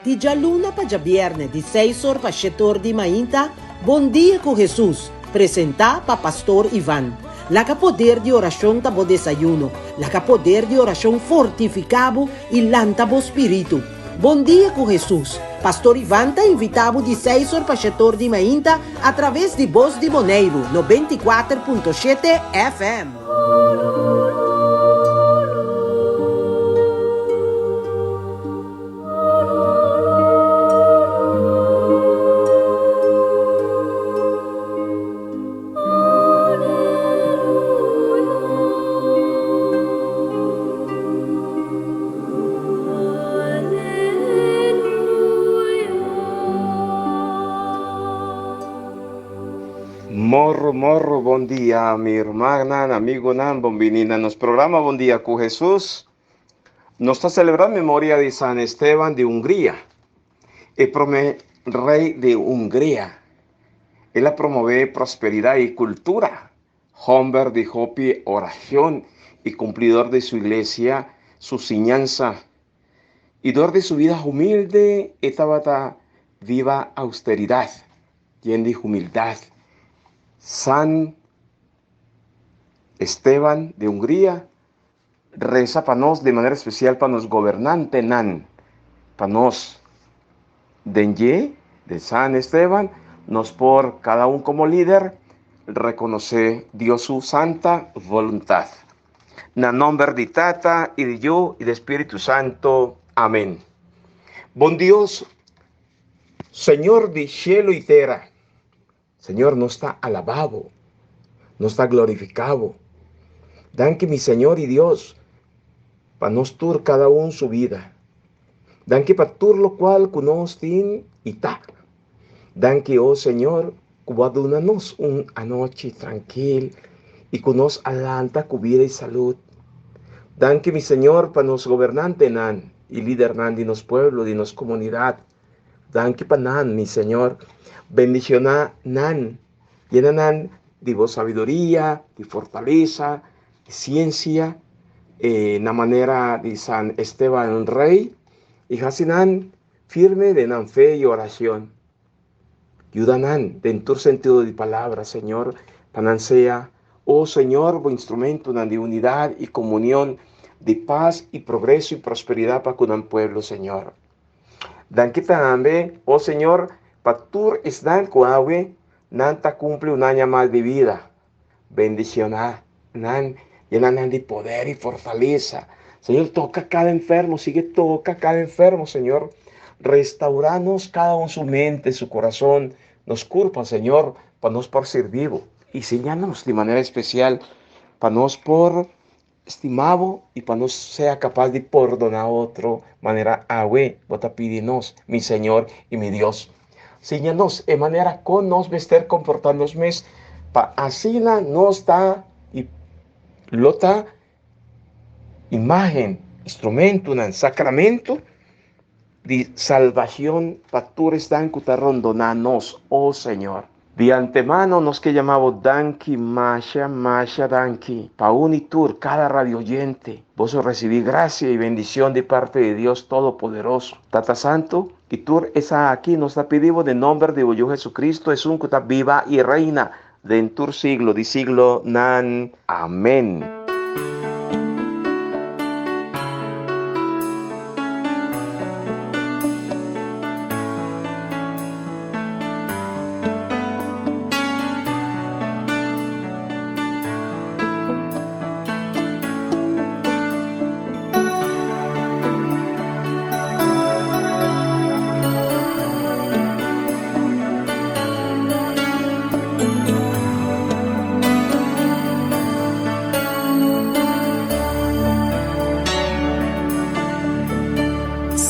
Di djaluna pa djabièrnè di seis or pa shete or di mainta, Bon Dia ku Hesus, presentá pa Pastor Ivan. Laga poder di orashon ta bo desayuno. Laga poder di orashon fortifiká bo i lanta bo spiritu. Bon Dia ku Hesus, Pastor Ivan ta invitá bo di seis or pa shete or di mainta atraves di Bos di Boneiru 94.7 FM. Morro morro bon dia mi rumannan, amigonan, bon bini na nos programa Bon Dia ku Hesus. Nos ta celebra memoria di San Esteban di Hungria, e prome rey di Hungria. El a promove prosperidad y cultura. Homber di hopi oracion y cumplidor di su iglesia su siñansa. Y dor di su vida humilde e tabata viva austeridad, yen di humildad. San Esteban di Hungria Resa pa nos, di manera espesial pa nos gobernantenan, pa nos den dje, den San Esteban, nos por, kada un komo lider, rekonosé Dios su santa boluntat. Na nomber di Tata i di Yu i di Spiritu Santo. Amen. Bon Dios, Señor di shelu i tera, Señor, nos ta alabá bo, nos ta glorifiká bo. Danki mi Señor i Dios pa nos tur kada un su bida. Danki pa tur lokual ku nos tin i ta. Danki, o Señor, ku bo a duna nos un anochi trankil i ku nos a lanta ku bida i salud. Danki mi Señor pa nos gobernantenan i lidernan di nos pueblo, di nos komunidat. Danki pa nan, mi Señor. Bendiciona nan. Yena nan di bo sabiduria, di fortalesa, di ciencia, e na manera di San Esteban Rey, y haci nan firme den nan fe y oracion. Yuda nan den tur sentido di palabra, Señor, pa nan sea, oh Señor, bo instrumentonan di unidad y comunion, di paz y progreso y prosperidad pa cu nan pueblo, Señor. Danki tambe, o Señor, pa tur esnan ku awe nan ta kumpli un aña mas di bida. Bendishoná nan, yena nan di poder i fortalesa. Señor, toka kada enfermo, sigui toka kada enfermo, Señor. Restaurá nos kada un su mente, su korason, nos kurpa, Señor, pa nos por sirbi bo. I siña nos di manera espesial pa nos por Stima bo i pa nos sea kapas di pordoná otro manera awe bo ta pidi nos, mi Señor i mi Dios. Siña nos e manera kon nos mester komportá nos mes pa asina nos ta i lo ta imágen, instrumentonan, sakramento di salbacion pa tur esnan cu ta rondona nos, o Señor. Di antemano nos ke yama bo danki, masha, masha danki pa un y tur, cada radio oyente. Boso recibi gracia y bendicion di parte di Dios Todopoderoso. Tata Santo, y tur esa aki nos ta pidi bo den nomber di bo Yu Jesucristo, esun cu ta biba y reina den tur siglo di siglonan. Amen.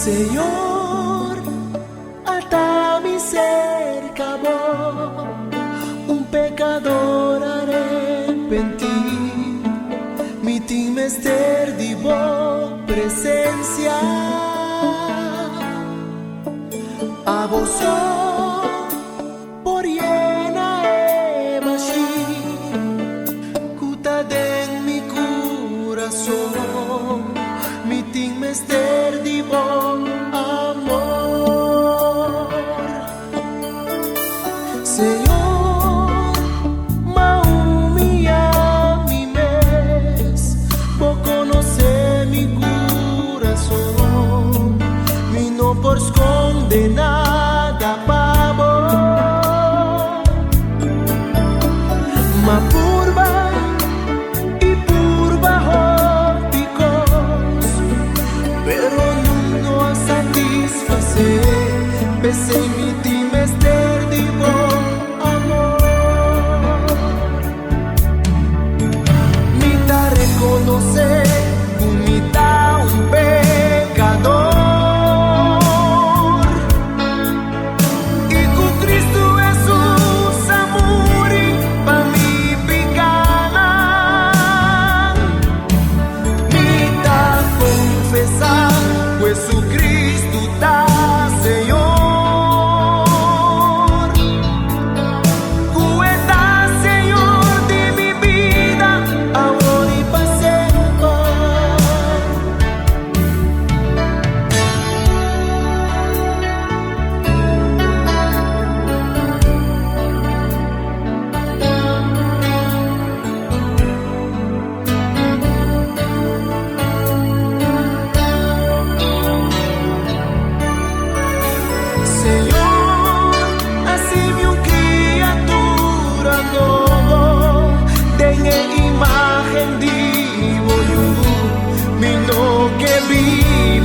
Señor, ata mi cerca bo, un pecador arepentí. Mi tin mester di bo presencia. Abo so por yena e bashí ku ta den mi kurason. Mi tin mester di bo amor.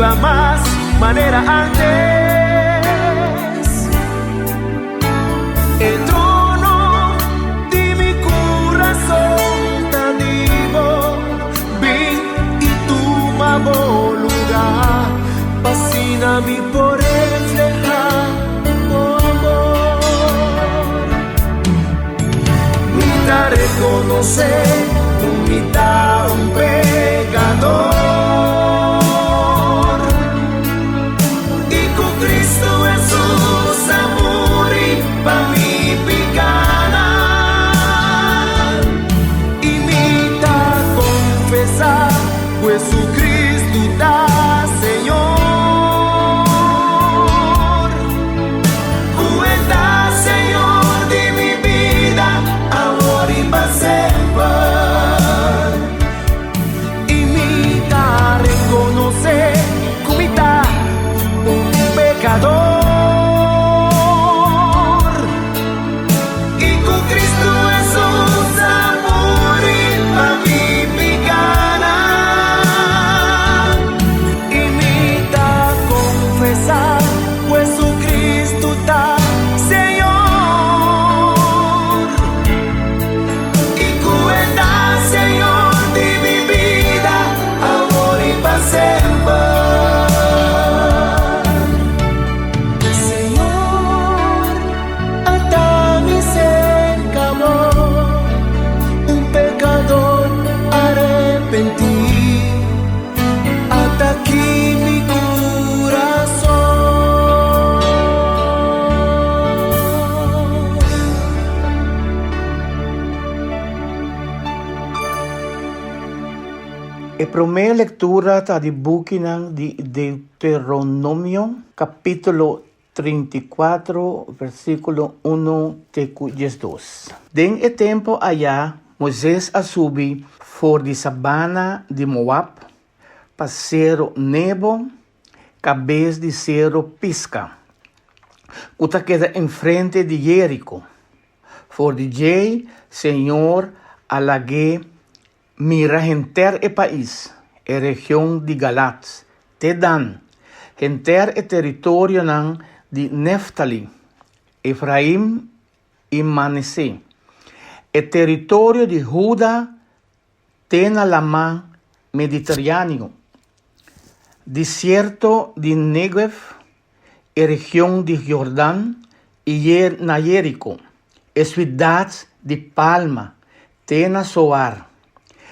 biba mas manera antes. E trono di mi kurason ta di bo, bin i tuma bo lugá, pa asina mi por reflehá bo amor. Mi ta rekonosé ku mi ta un pekador i ku Kristu Hesus a muri pa mi pikanan. I mi ta konfesá ku Hesukristu ta Señor, ku e ta Señor di mi bida awor i pa semper. I mi ta rekonosé ku mi ta un pekador i ku Kristu Hesus a muri pa mi pikanan. I mi ta konfesá ku Hesukristu ta Señor i ku e ta Señor di mi bida awor i pa semper. Señor, ata mi serka bo, un pekador arepentí. Ata aki mi kurason. E promé lektura ta di bukinan di Deuteronomio, kapítulo 34, versíkulo 1 te ku 12. Den e tempu ayá Moises a subi for di sabana di Moab pa Seru Nebo, kabes di Seru Pisga, ku ta keda enfrente di Jeriko. For di djei Señor a lag'é Mira henter e pais, e region di Galad, te Dan, henter e teritorionan di Neftali, Efraim i Manese, e teritorio di Huda te na Laman Mediteraneo, desierto di Neguev, e region di Jordan i na Jeriko, e siudat di palma, te na Zoar.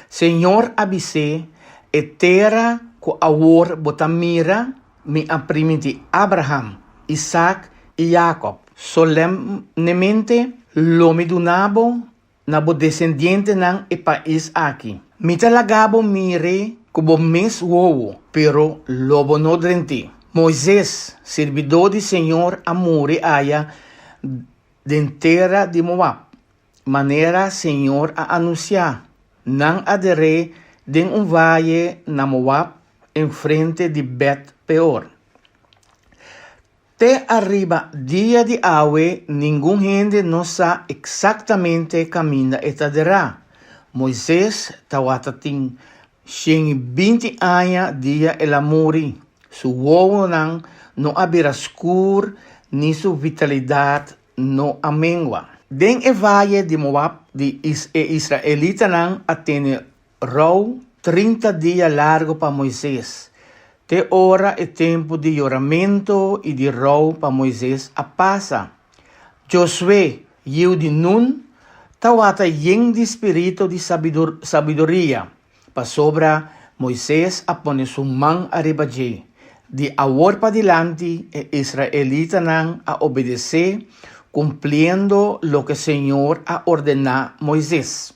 Señor a bis'é, E tera ku awor bo ta mira, mi a primintí Abraham, Isaac i Jacob. Solemnemente lo mi duna bo na bo desendientenan e pais aki. Mi ta laga bo mir'é ku bo mes wowo, pero lo bo no drent'é. Moises, sirbidó di señor, a muri aya den tera di Moab. Manera Señor a anunsiá, nan a der'é den un vaye na Moab enfrente di Bet Peor. Te ariba dia di awe ningun hende no sa eksaktamente kaminda e ta derá. Moises tawata tin 120 aña dia el a muri. Su wowonan no a bira skur ni su vitalidat no a mengua. Den e vaye di Moab di e israelitanan a tene rou 30 dia largu pa Moises, te ora e tempu di yoramentu i di rou pa Moises a pasa. Josué, yiu di Nun, tawata yen di spiritu di sabiduria, Pasobra Moises a pone su man ariba dje. Di awor padilanti e israelitanan a obedesé, kumpliendo loke señor a ordená Moises.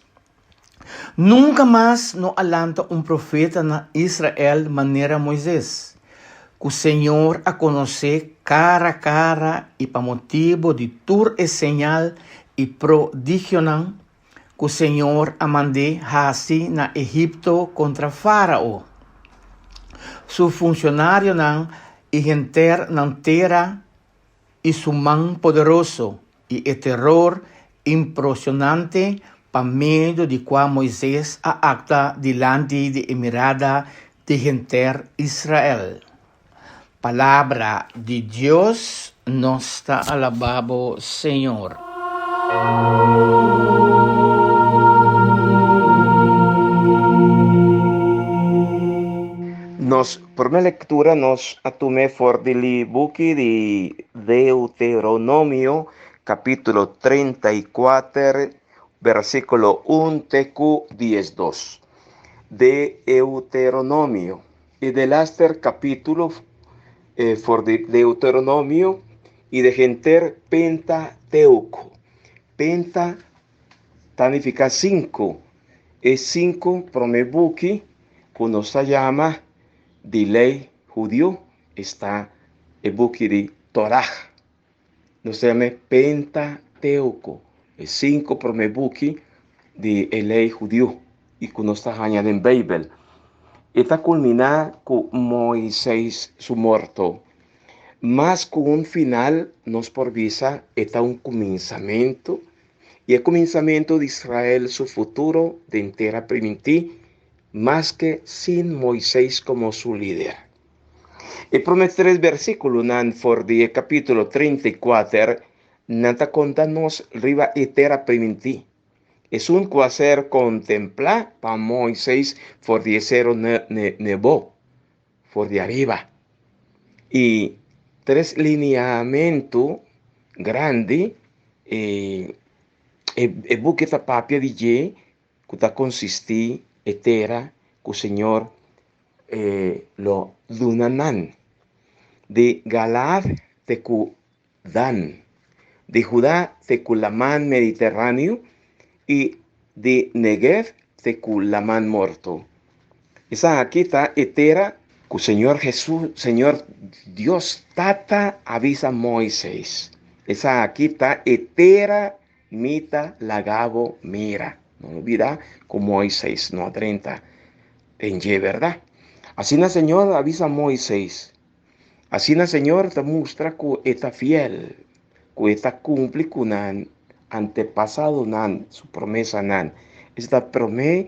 Nunka mas no a lanta un profeta na Israel manera Moises, ku señor a konosé kara kara i pa motibu di tur e señal i prodigionan ku Señor a mand'é hasi na Egipto kontra Fárao, su funshonarionan i henter nan tera i su man poderoso i e teror impreshonante pa medio di kua Moises a aktua dilanti di e mirada di henter Israel. Palabra di Dios, nos ta alabá bo, Señor. Nos promé lectura nos a tum'é for di li buki di Deuteronomio, capítulo 34, versículo 1 te ku 12. Deuteronomio. E delaster capítulo for di Deuteronomio i de henter Pentateuco. Penta ta nifica cinco. E cinco prome buki cu nos ta yama di ley hudiu esta e buki di Torah. Nos ta yam'e Pentateuco, e cinco prome buki di e ley hudiu y cu nos ta haña den Bijbel. E ta culmina cu Moises su morto. Mas cu un final, nos por bisa e ta un cuminsamento, y e cuminsamento di Israel su futuro den tera primintí, maske sin Moises como su lider. E prome tres versículonan for di e capítulo 34 nan ta conta nos riba e tera primintí. Esun cu a ser contemplá pa Moises for di e Cero Nebo, for di ariba. Y tres lineamentu grandi e e buki ta papia di dje ku ta konsistí e tera ku Señor lo duna nan, di Galaad te ku Dan, di Judá te ku Laman Mediteráneo i di Negev te ku Laman Morto. Esaki ta e tera ku Señor Hesus, Señor Dios Tata a bisa Moises. Esaki ta e tera Mi ta laga bo mira. No lubida ku Moises no a drenta den dje, bèrdat? Asina Señor a bisa Moises. Asina Señor ta mustra ku e ta fiel, ku e ta kumpli ku nan antepasadonan su promesanan. Esa ta promé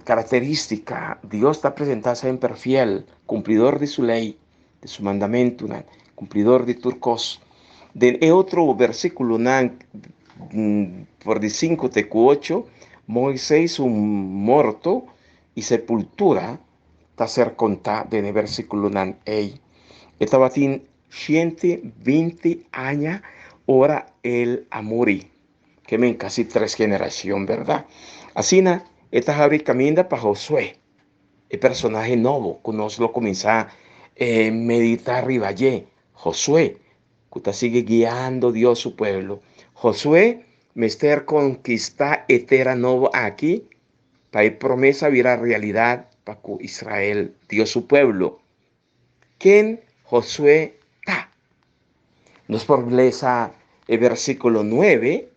karakterístika. Dios ta presentá semper fiel, kumplidor di su lei. di su mandamentunan, kumplidor di tur kos. Den e otro versíkulonan, for di sinku te ku ocho, Moisés su morto i sepultura ta ser kontá den e versíkulonan ei. E tabatin shente binti aña ora el a muri, ke men kasi tres generashon, bèrdat? Asina e ta habri kaminda pa Josué. E personahe nobo ku nos lo kuminsá meditá riba dje, Josué, ku ta sigui guiando Dios su pueblo. Josué mester konkistá e tera nobo aki pa e promesa bira realidat pa ku Israel, Dios su pueblo. Ken Josué ta? Nos por lesa e versíkulo nuebe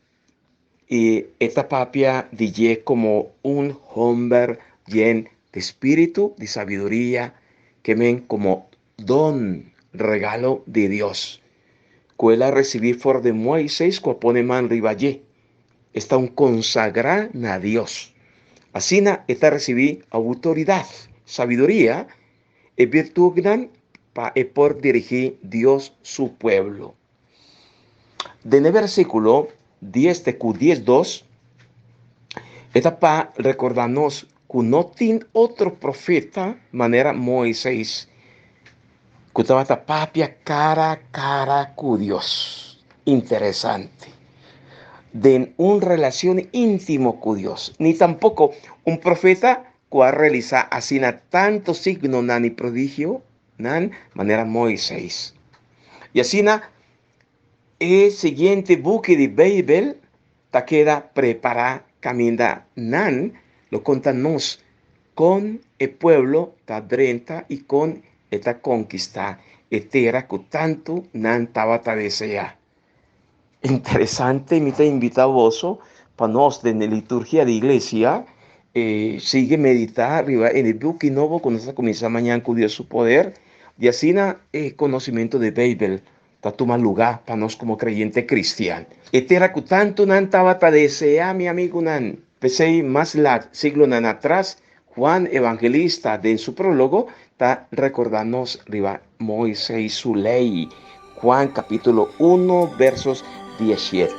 I e ta papia di dje komo un hòmber yen di spiritu di sabiduria, ke men komo don, regalo, di Dios, ku el a risibí for di Moises ku a pone man riba dje. Esta un konsagrá na Dios. Asina e ta risibí outoridat, sabiduria, e birtutnan pa e por dirigí Dios su pueblo. Den e versíkulo dies te ku diesdos, e ta pa rekordá nos ku no tin otro profeta manera Moises ku tabata papia kara kara ku Dios. Interesante. Den un relashon íntimo ku Dios. Ni tampoko un profeta ku a realisá asina tantu signonan i prodigionan manera Moises. I asina e siguiente buki di Beibel ta keda prepará kaminda nan lo konta nos kon e pueblo ta drenta i kon e ta konkistá e tera ku tantu nan tabata deseá. Interesante, mi ta invitá boso pa nos den e liturgia di iglesia sigui meditá riba e buki nobo ku nos ta kuminsá mañan ku Dios su poder, di asina e konosimentu di Beibel ta tuma lugá pa nos komo kreyente kristian. E tera ku tantu nan tabata deseá, mi amigunan. P'esei mas lat siglonan atras, Juan Evangelista den su prólogo ta rekordá nos riba. Moises su lei. Juan capítulo 1 versos 17.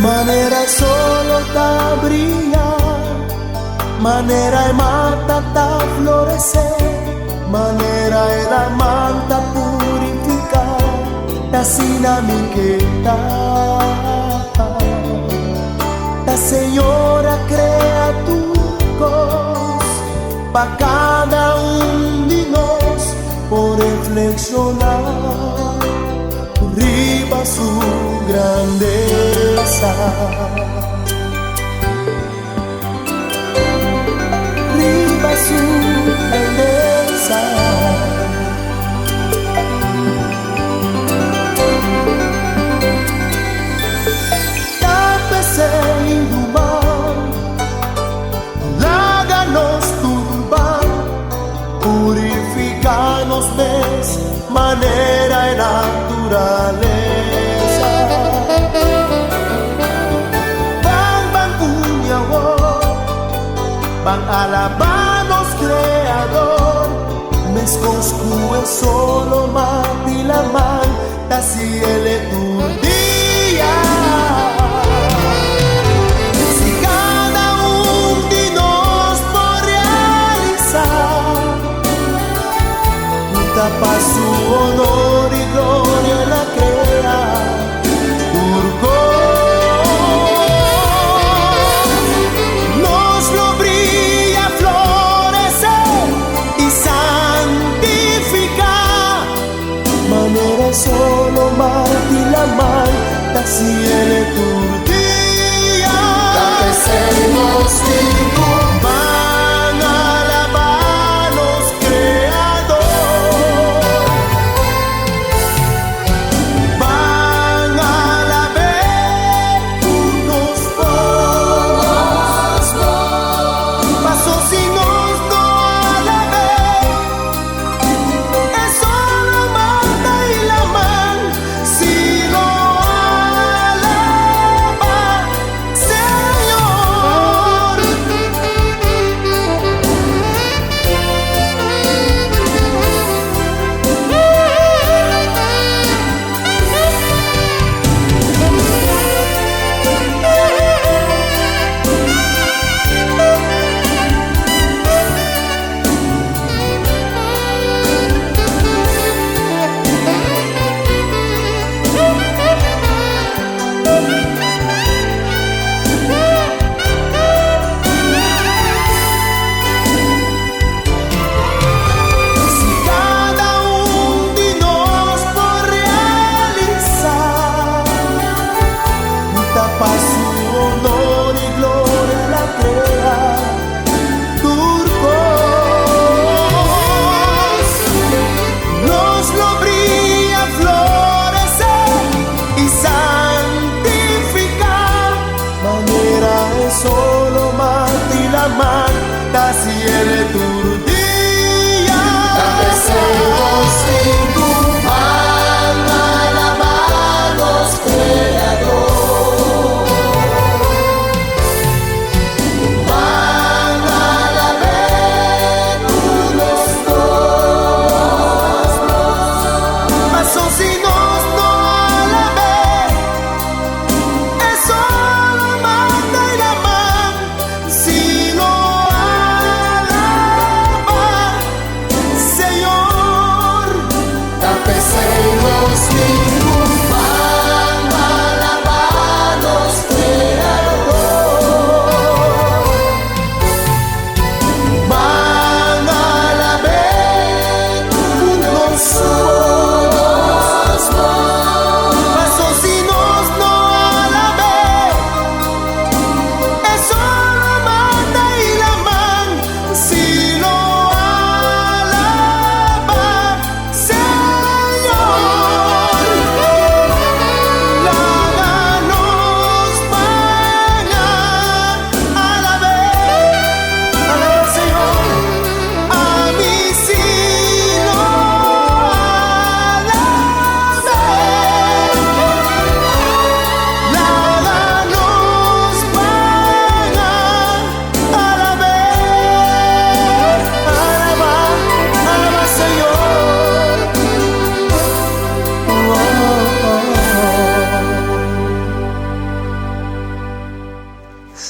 Manera e solo ta bria, manera e mata ta floresé, manera e laman ta purifiká, ta asina mi ke ta. Ta Señor a krea tur kos, pa kada un di nos por reflekshoná riba su grandesa. Riba su grandesa. Ta p'esei, ruman, laga nos turba, purifiká nos mes manera e naturalesa. Ban ban uni awor, ban alabá nos Kreador, meskos ku e solo mata i laman ta hasié tur dia. Si kada un di nos por realisá ku ta pa su honor i gloria el a krea tur kos, nos lo bria, floresé i santifiká manera solo mata i laman ta hasié tur dia. Ta p'esei nos tin ku ban alabá nos Kreador. Ban alab'é ku nos bos. Paso si nos no alab'é, e solo mata i laman si lo alabá Señor.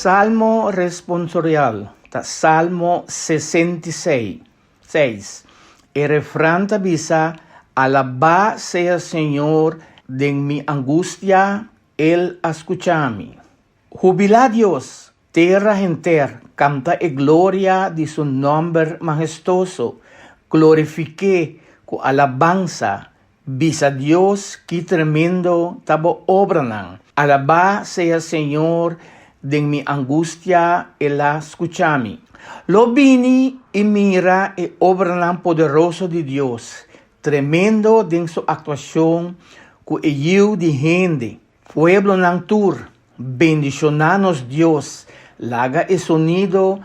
Salmo responsorial ta Salmo 66, seis. E refran ta bisa, Alabá sea Señor, den mi angustia El a skucha mi. Hubilá Dios, tera henter, kanta e gloria di su nòmber mahestoso, glorifik'é ku alabansa, bisa Dios ki tremendo ta bo obranan. Alabá sea Señor, den mi angustia El a skucha mi. Lo bini i mira e obranan poderoso di Dios, tremendo den su aktuashon ku e Yiu di hende. Pueblonan tur, bendishoná nos Dios, laga e sonido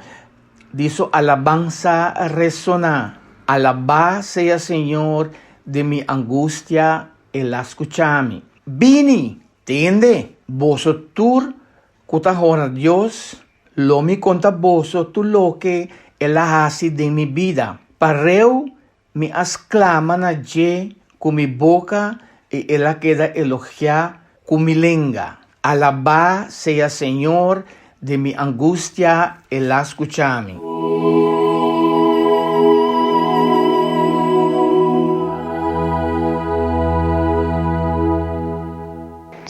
di su alabansa resoná. Alabá sea Señor, den mi angustia El a skucha mi. Bini, tende, boso tur ku ta hora Dios, lo mi konta boso tur loke El a hasi den mi bida. Pareu Mi a sklama na dje ku mi boka i el a keda elogiá ku mi lenga. Alabá sea Señor, di mi angustia el a skucha mi.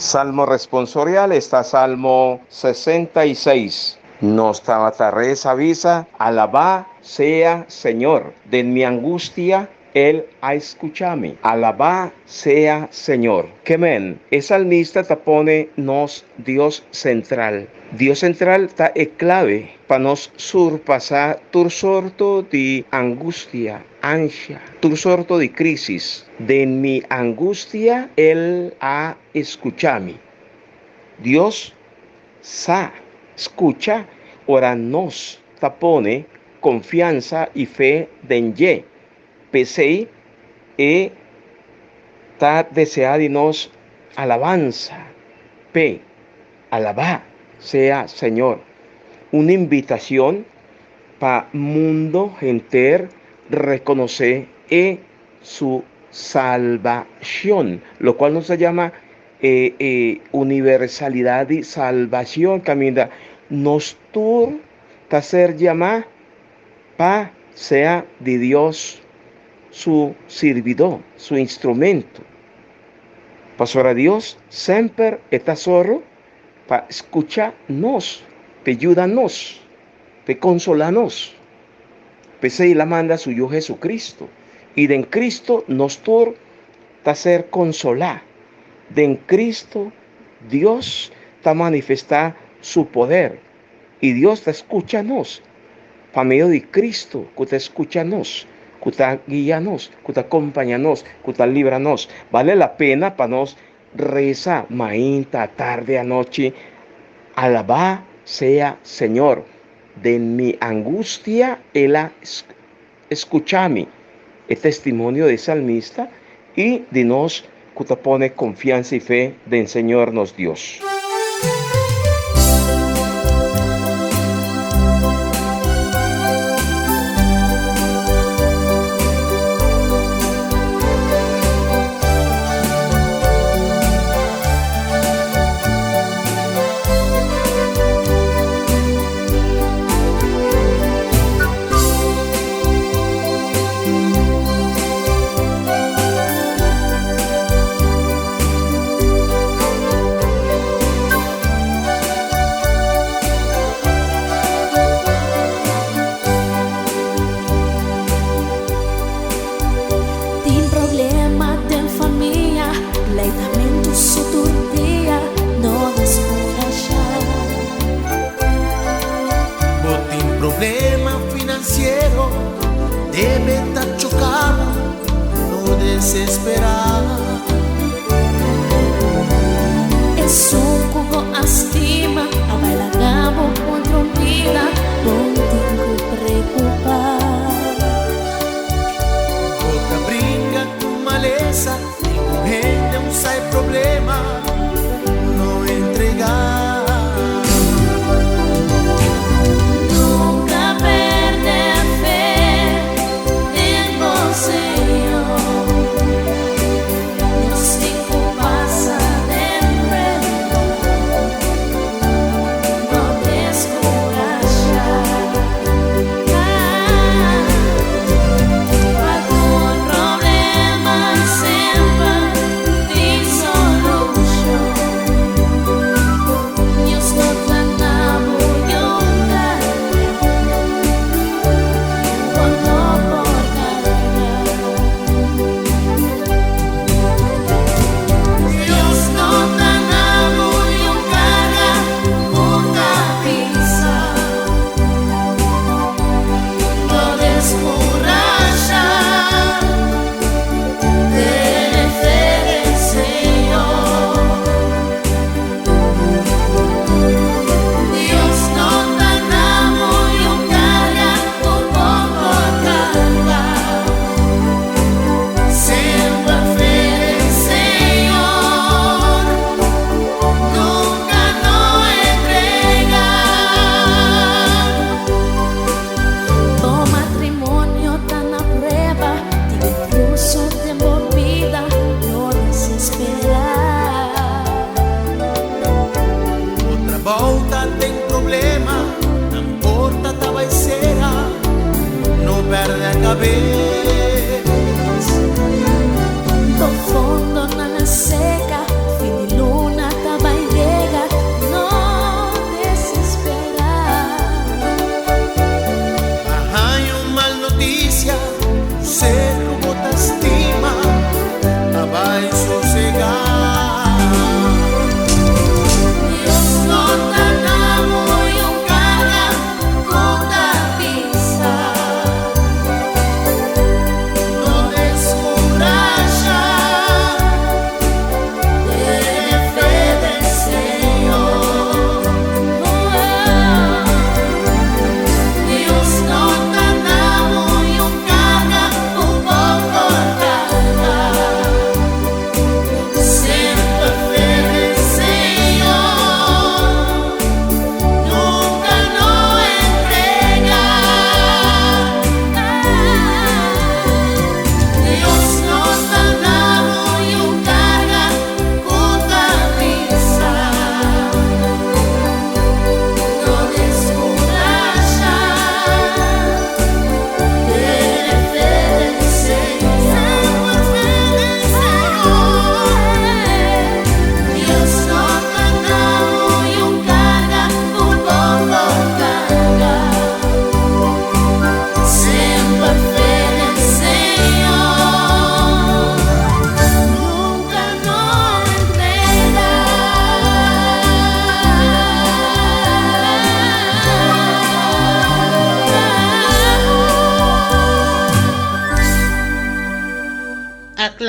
Salmo responsorial esta Salmo 66. Nos tabata resa bisa, Alabá sea Señor! Den mi angustia El a skucha mi. Alabá sea Señor! Ke men, e salmista ta pone nos Dios sentral. Dios sentral ta e klave pa nos surpasá tur sorto di angustia, ansha, tur sorto di krísis. Den mi angustia El a skucha mi. Dios Sa, skucha ora nos ta pone konfiansa i fe den dje. P'esei e ta deseá di nos alabansa p'e. Alabá sea Señor! Un invitashon pa mundo henter rekonosé e su salbashon, lokual nos ta yama E e universalidad di salbacion caminda nos tur ta ser yamá pa sea di Dios su sirbidó, su instrumento. Pasobra Dios semper e ta zorro pa scucha nos, p'e yuda nos, p'e consolá nos. P'esei el a manda su Yu Jesucristo, i den Cristo nos tur ta ser konsolá. Den Cristo, Dios ta manifestá su poder i Dios ta skucha nos pa medio di Cristo ku ta skucha nos, ku ta guia nos, ku ta kompañá nos, ku ta libra nos. Bale la pena pa nos resa mainta, tarde, anochi, Alabá sea Señor! Den mi angustia El a Skucha mi, e testimonio di e salmista i di nos ku ta pone konfiansa i fe den Señor nos Dios.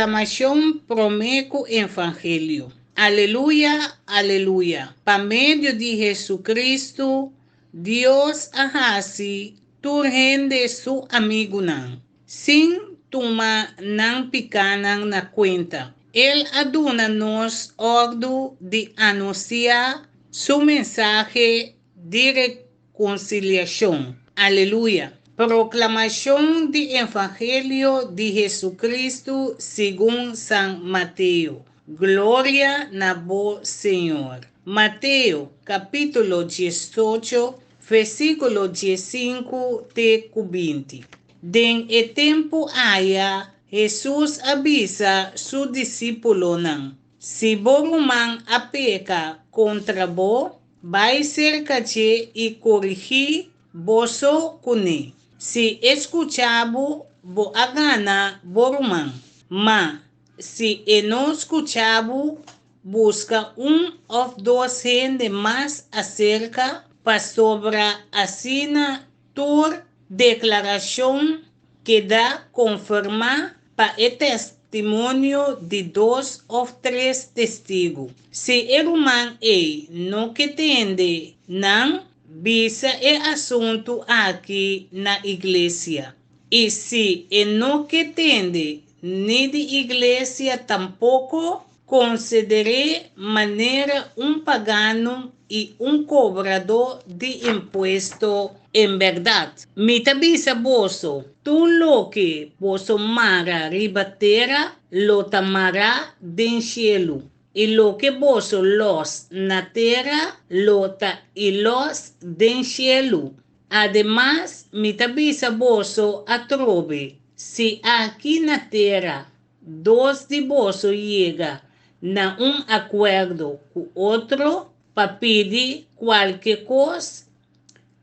Proklamashon promé ku Evangelio. Aleluya, aleluya. Pa medio di Hesukristu, Dios a hasi tur hende su amigunan, sin tuma nan pikánan na kuenta. El a duna nos òrdu di anunsiá su mensahe di rekonsiliashon. Aleluya! Proklamashon di Evangelio di Hesukristu segun San Mateo. Gloria na bo, Señor. Mateo, kapítulo 18, versíkulo 15 te ku 20. Den e tempu aya, Hesus a bisa su disípulonan, Si bo ruman a peka kontra bo, bai serka dje i korigí bo so kuné. Si e skucha bo, bo a gana bo ruman. Ma, si e no skucha bo, buska un òf dos hende mas aserka, pasobra asina tur deklarashon keda konfirmá pa e testimonio di dos òf tres testigu. Si e ruman ei no ke tende nan, bisa e asuntu aki na iglesia. I si e no ke tende ni di iglesia tampoko, Konsider'é manera un pagano i un kobradó di impuesto. En bèrdat, mi ta bisa boso, tur loke boso mara riba tera lo ta mará den shelu, i loke boso lòs na tera lo ta i lòs den shelu. Ademas, mi ta bisa boso atrobe, si aki na tera Dos di boso yega na un akuerdo ku otro pa pidi kualke kos,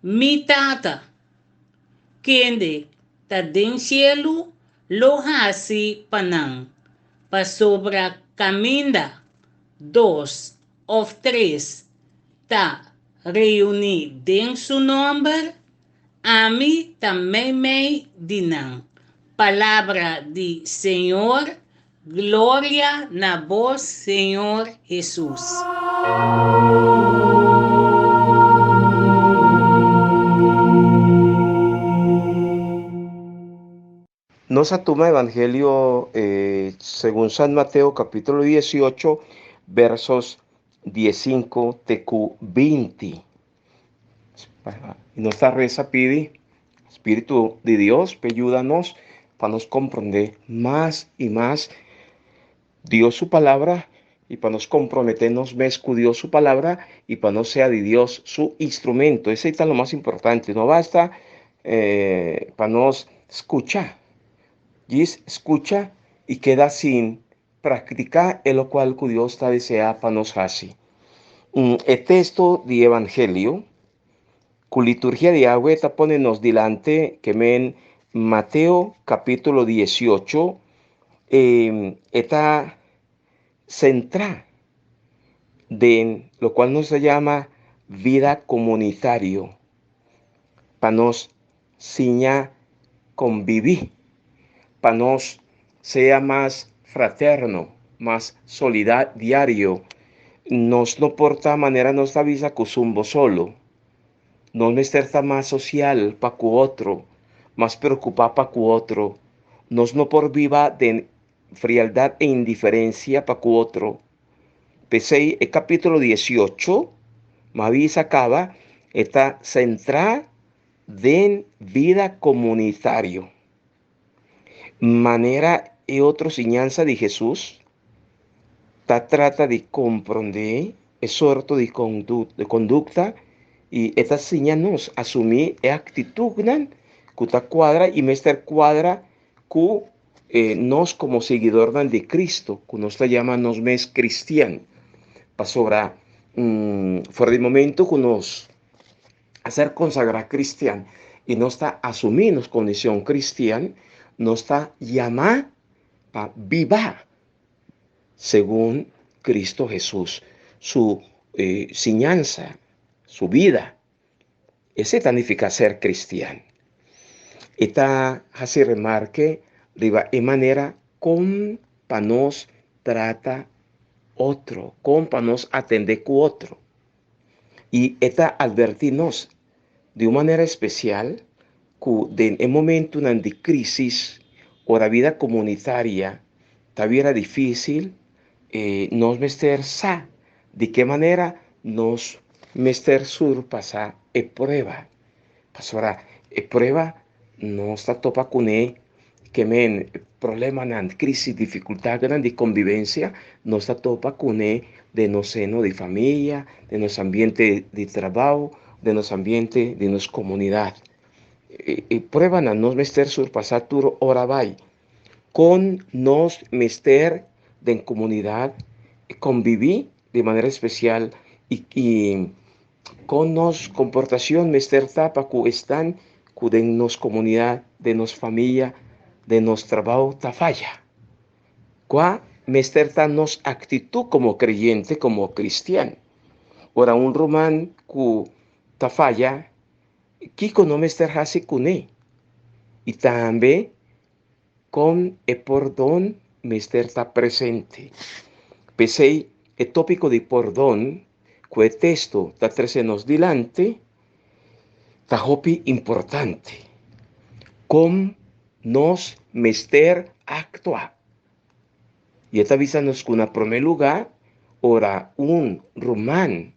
mi Tata, kende ta den shelu, lo hasi pa nan. Pasobra kaminda dos òf tres ta reuní den su nòmber, Ami ta meimei di nan. Palabra di Señor Gloria na bo Señor Hesus. Nos a tuma Evangelio segun San Mateo capítulo 18 versos 15 te ku 20. Y nos ta reza pidi Spiritu di Dios pe yuda nos pa nos comprende mas y mas Dios su palabra y pa nos compromete nos mes cu Dios su palabra y pa nos sea di Dios su instrumento. Esey ta lo mas importante. No basta eh, pa nos scucha. Djis scucha y keda sin practica e locual cu Dios ta desea pa nos haci. E texto di Evangelio cu liturgia di awe ta pone nos dilante ke men Mateo capítulo 18 e ta centra den locual nos ta yama vida comunitario pa nos siña convivi, pa nos sea mas fraterno, mas solidario. Nos no por ta manera nos ta bisa cu zumbo solo. Nos mester ta mas social pa cu otro, mas preocupa pa cu otro. Nos no por biba den frialdad e indiferencia pa cu otro. P'esei e capítulo 18, m'avisa caba, e ta centra den bida comunitario. Manera e otro siñansa di Hesus ta trata di komprondé e sorto di kondukta i e ta siña nos asumí e aktitutnan ku ta kuadra i mester kuadra ku nos komo siguidornan di Kristu, ku nos ta yama nos mes kristian. Pasobra for di momento ku nos a ser konsagrá kristian i nos ta asumí nos kondishon kristian, nos ta yamá pa biba segun Kristu Hesus su siñansa, su bida. Esei ta nifiká ser kristian. E ta hasi remarke riba e manera kon. pa nos trata otro, kon pa nos atendé ku otro. I e ta atvertí nos di un manera espesial ku den e momentunan di krísis ora bida komunitaria ta bira difísil, nos mester sa di ke manera nos mester surpasá e prueba. Pasobra e prueba nos ta topa kuné ke men problemanan, krísis, difikultatnan di konbibensia nos ta topa kuné den nos seno di famia, den nos ambiente di trabou, den nos ambiente di nos komunidat. E pruebanan nos mester surpasá tur ora bai. Kon nos mester den komunidat konbibí di manera espesial i kon nos komportashon mester ta pa ku esnan ku den nos komunidat, den nos famia, den nos trabou ta faya. Kua mester ta nos aktitut komo kreyente, komo kristian? Ora un ruman ku ta faya, kiko no mester hasi kuné? I tambe kon e pordon mester ta presente? P'esei e tópiko di pordon ku e teksto ta trese nos dilanti ta hopi importante. Kon nos mester aktua? I e ta bisa nos ku na promé lugá ora un ruman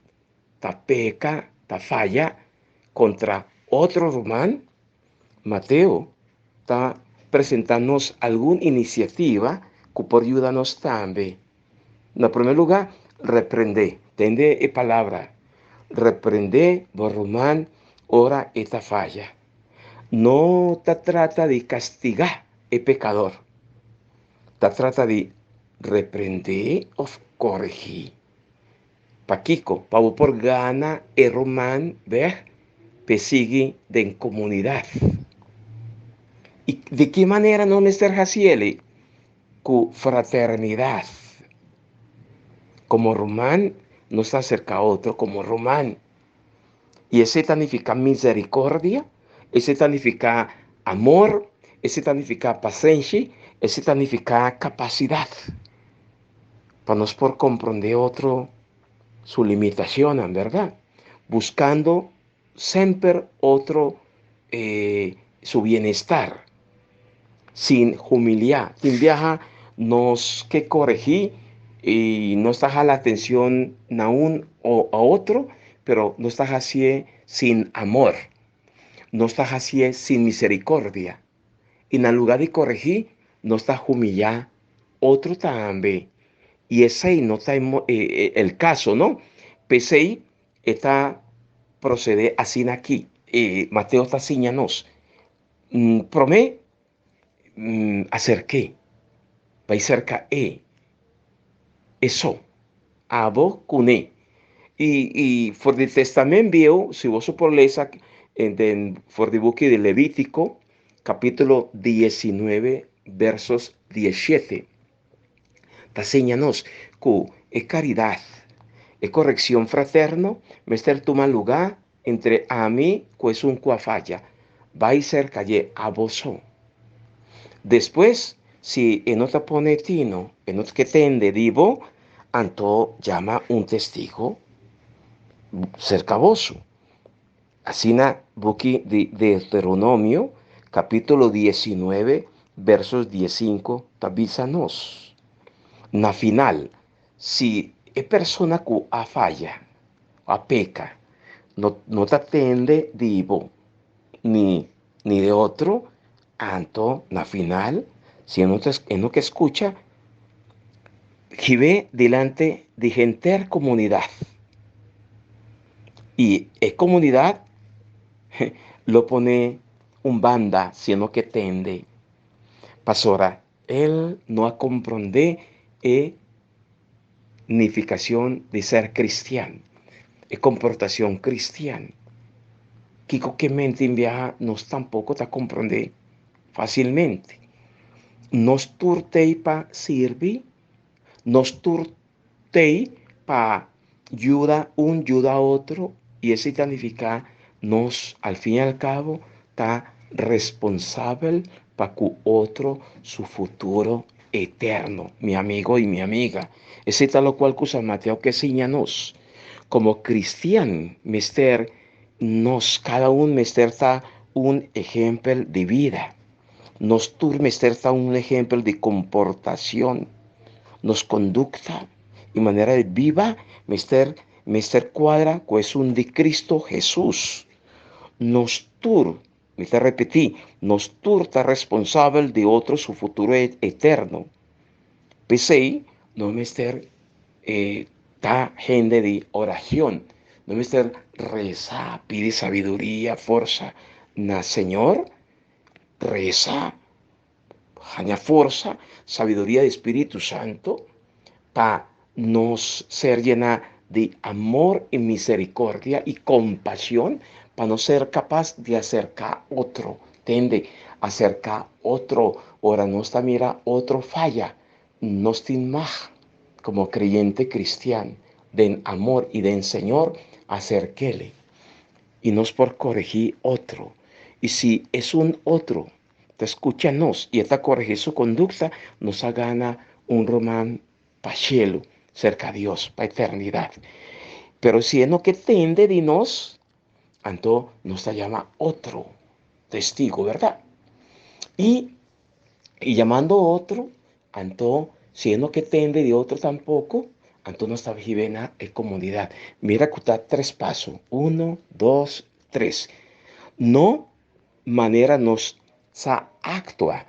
ta peka, ta faya kontra otro ruman, Mateo ta presentá nos algun inisiativa ku por yuda nos tambe. Na promé lugá, reprendé. Tende e palabra, reprendé bo ruman ora e ta faya. No ta trata di kastigá e pekador. Ta trata di reprendé òf koregí. Pakiko? Pa bo por gana e ruman bèk p'e sigui den komunidat. I di ki manera nos mester hasi el? Ku fraternidat. Komo ruman nos ta aserka otro komo ruman. I esei ta nifiká miserikordia, esei ta nifiká amor, esei ta nifiká pasenshi, esei ta nifiká kapasidat pa nos por komprondé otro su limitashonnan, bèrdat? Buskando semper otro su bienestar, sin humiliá. Tin biaha nos ke koregí i nos ta hala atenshon na un o a otro, pero nos ta hasié sin amor, nos ta hasié sin miserikordia. I na lugá di koregí, nos ta humiliá otro tambe. I esei no ta el kaso, no? P'esei e ta procede asina aki. E Mateo ta siña nos, Prome acerk'é, bai serka e, e so, abo kuné. I for di Testament Bieu, si boso por lesa den for di buki di Levítiko, kapítulo 19, versos 17. Ta siña nos ku e karidat, e korekshon fraterno mester tuma lugá entre ami ku esun ku a faya. Bai serka dje abo so. Despues, si e no ta pone tino, e no ta ke tende di bo, anto yama un testigo serka boso. Asina buki di Deuteronomio capítulo 19 versos 15 ta bisa nos. Na final, si e persona cu a faya, a peca, no, no ta tende di bo ni, ni de otro, anto na final, si e no, ta, e no ke scucha, hib'é dilanti di henter comunidad. I e comunidad lo pone un banda si e no ke tende, pasobra el no a comprende e nificacion di ser cristian, e comportacion cristian. Kico ke mente tin biaha nos tampoco ta comprende facilmente. Nos tur t'ey pa sirbi, nos tur t'ey pa yuda un yuda otro y esey ta nifica nos al fin y al cabo ta responsabel pa cu otro su futuro. eterno, mi amigo i mi amiga. Esei ta lokual ku San Mateo ke siña nos. Komo kristian mester nos kada un mester ta un ehempel di bida. Nos tur mester ta un ehempel di komportashon. Nos kondukta i manera di biba mester mester kuadra ku esun di Kristo Hesus. Nos tur Mi ta repetí, nos tur ta responsabel di otro su futuro eterno. P'esei no mester ta hende di oracion, no mester reza, pidi sabiduria, forsa na Señor, reza, haña forsa, sabiduria di Spiritu Santo pa nos ser llená di amor i misericordia i compasion pa nos ser capas di acerca otro, tende, acerca otro ora nos ta mira otro faya, nos tin mag como creyente cristian den amor i den Señor acerkele i nos por coregi otro i si esun otro ta scucha nos i e ta coregi su conducta nos a gana un ruman pa shelu, serka Dios, pa eternidat. Pero si e no ke tende di nos, anto nos ta yama otro testigo, bèrdat? I i yamando otro, anto si e no ke tende di otro tampoko, anto nos ta hiba na e komunidat. Mira ku ta tres paso, uno, dos, tres. No manera nos sa aktua.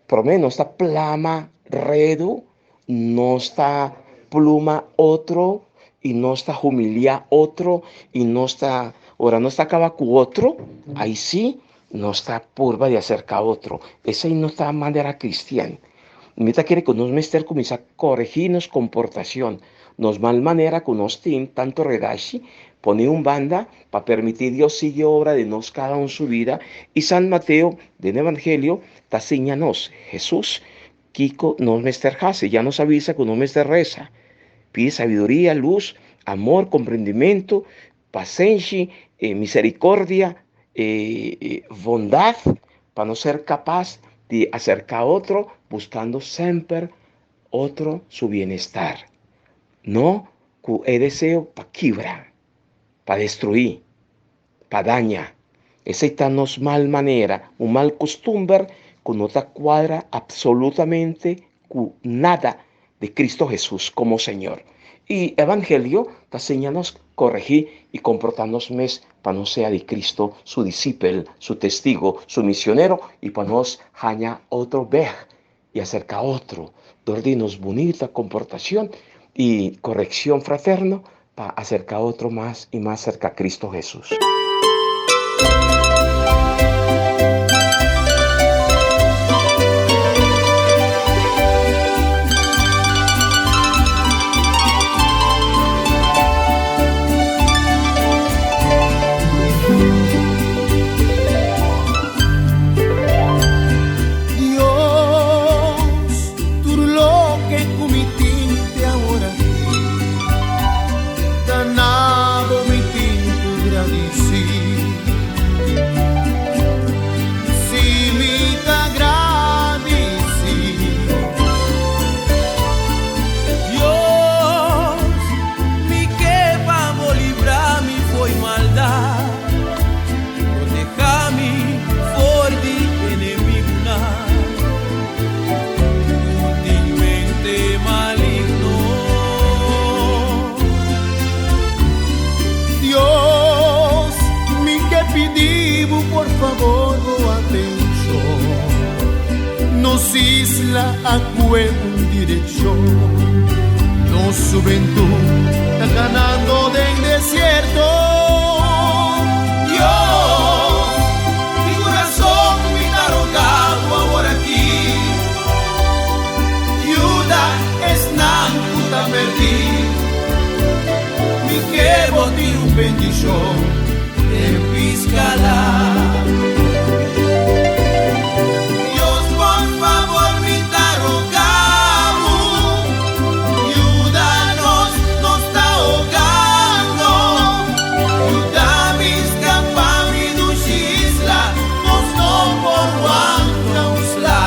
Promé nos ta plama redu, nos ta pluma otro i nos ta humiliá otro i nos ta, ora nos ta kaba ku otro, ai sí nos ta purba di aserká otro. Esei no ta manera kristian. Mi ta kere ku nos mester kuminsá koregí nos komportashon, nos mal manera ku nos tin tantu redashi, pone un banda pa permití Dios sigui obra den nos kada un su vida i San Mateo den Evangelio ta siña nos, Hesus, kiko nos mester hasi. Ya nos a bisa ku nos mester resa, pidi sabiduria, lus, amor, komprendimentu, pasenshi, misericordia, bondad, pa nos ser capas di acerca otro buscando semper otro su bienestar, no cu e deseo pa kibra, pa destrui, pa daña. Esey ta nos mal manera, un mal costumber cu no ta cuadra absolutamente cu nada di Cristo Jesús como Señor. Y Evangelio ta siña nos coregi y comporta nos mes pa nos sea di Cristo su discipel, su testigo, su misionero y pa nos haña otro beg y acerca otro dor di nos bunita comportacion y correccion fraterno pa acerca otro mas y mas cerca Cristo Jesús. Dios, tur loke ku mi tin te awor aki, ta na bo mi tin ku gradisí. Si mi ta gradisí. Dios, mi ke pa bo libra mi fo'i maldat, proteha mi for di enemigunan. Ku tin mente maligno. Dios, mi ke pidi bo por favor bo atenshon. Nos isla a kue un direkshon. Nos hubentud ta kanando den desierto. Dios, di kurason mi ta roga bo awor aki, yuda esnan ku ta perdí. Mi ke bo tin un bendishon den Piscala. Dios, por fabor mi ta roga bo, yuda nos, nos ta hogando. Yuda mi skapa mi dushi isla, nos no por wanta un sla.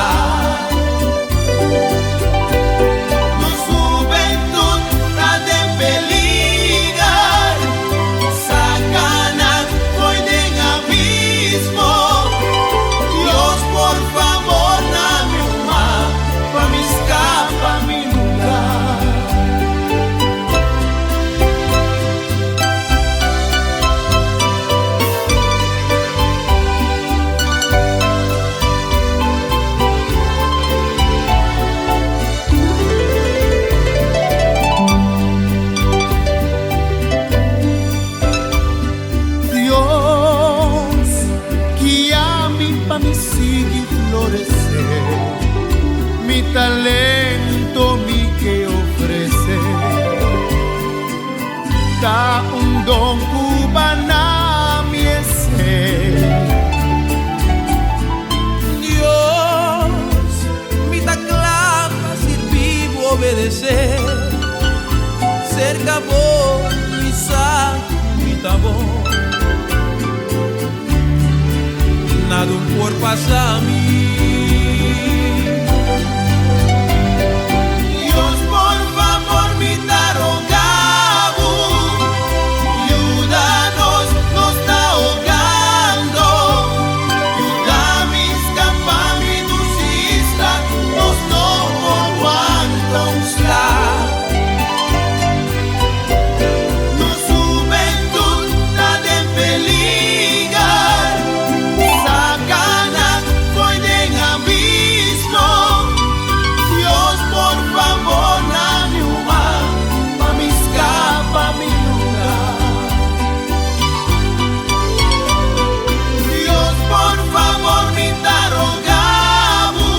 Ta un don ku bo na mi esei. Dios, mi ta kla pa sirbi bo, obedesé. Serka bo mi sa ku mi ta bon. Nada un por pasa mi. Dios, por fabor mi ta roga bo, yuda nos, nos ta hogando. Yuda mi skapa mi dushi isla, nos no por wanta un sla. Nos hubentut ta den peliger, saka nan fo'i den abismo. Dios, por fabor, duna mi un man pa mi skapa mi lugá. Dios, por fabor, mi ta roga bo,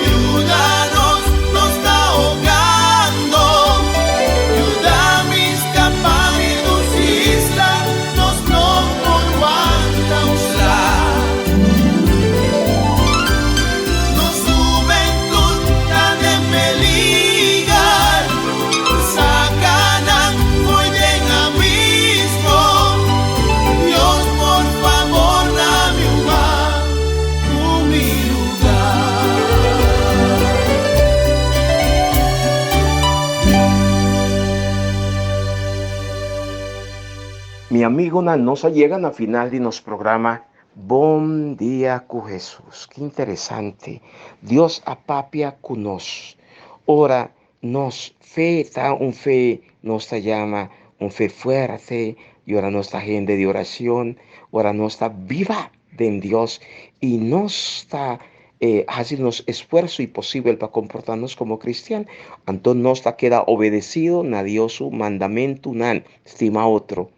yuda nos, nos ta hogando. Yuda mi skapa mi dushi isla, nos no por wanta un sla. Nos hubentut ta den peliger, saka nan fo'i den abismo. Dios, por fabor, duna mi un man ku mi lugá. Mi amigonan, nos a yega na final di nos programa Bon Dia ku Hesus. Ki interesante! Dios a papia ku nos. Ora nos fe ta un fe, nos ta yama un fe fuerte, y ora nos ta hende di oracion, ora nos ta biba den Dios y nos ta haci nos esfuerzo y posibel pa comporta nos como cristian, anto nos ta keda obedecido na Dios su mandamentunan, stima otro.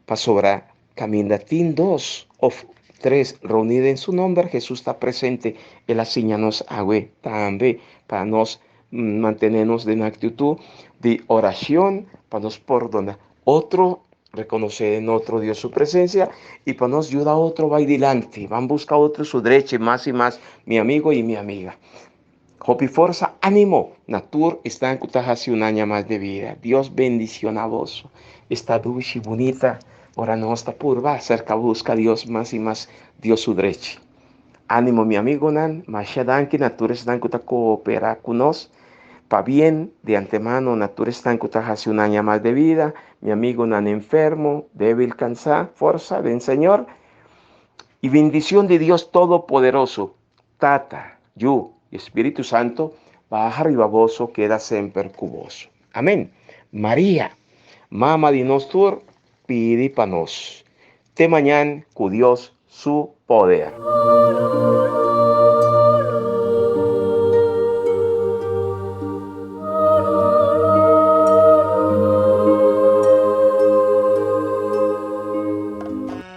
Pasobra caminda tin dos of tres reuni den su nomber, Jesús ta presente. El a siña nos awe tambe pa nos mantene nos den actitud di oracion, pa nos pordona otro, reconoce den otro Dios su presencia y pa nos yuda otro bay dilanti, ban busca otro su drechi mas y mas, mi amigo y mi amiga. Hopi forsa, animo, na tur esnan cu ta haci un aña mas de vida. Dios bendiciona boso. Esta dushi bunita ora nos ta purba acerca busca Dios mas y mas Dios su drechi. Animo mi amigonan, masha danki na tur esnan cu ta coopera cu nos. Pabien de antemano na tur esnan cu ta haci un aña mas de vida, mi amigonan enfermo, debil, cansa, forsa den Señor. Y bendicion di Dios Todopoderoso, Tata, Yu y Spiritu Santo baha riba boso keda semper ku boso. Amen. Maria, Mama di nos tur, pidi pa nos. Te mañan ku Dios su poder.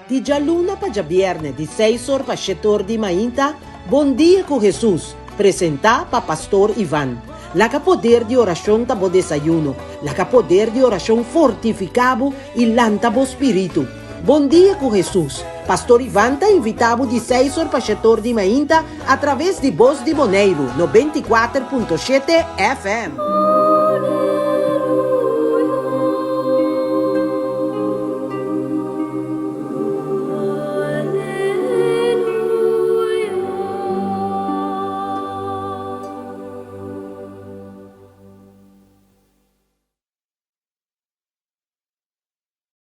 Di djaluna pa djabierne di seis or pa shete or di mainta, Bon Dia ku Hesus, presentá pa Pastor Ivan. Laga poder di orashon ta bo desayuno, laga poder di orashon fortifiká bo i lanta bo spiritu. Bon Dia ku Hesus, Pastor Ivan ta invitá bo di seis or pa shete or di mainta atraves di Bos di Boneiru, 94.7 FM.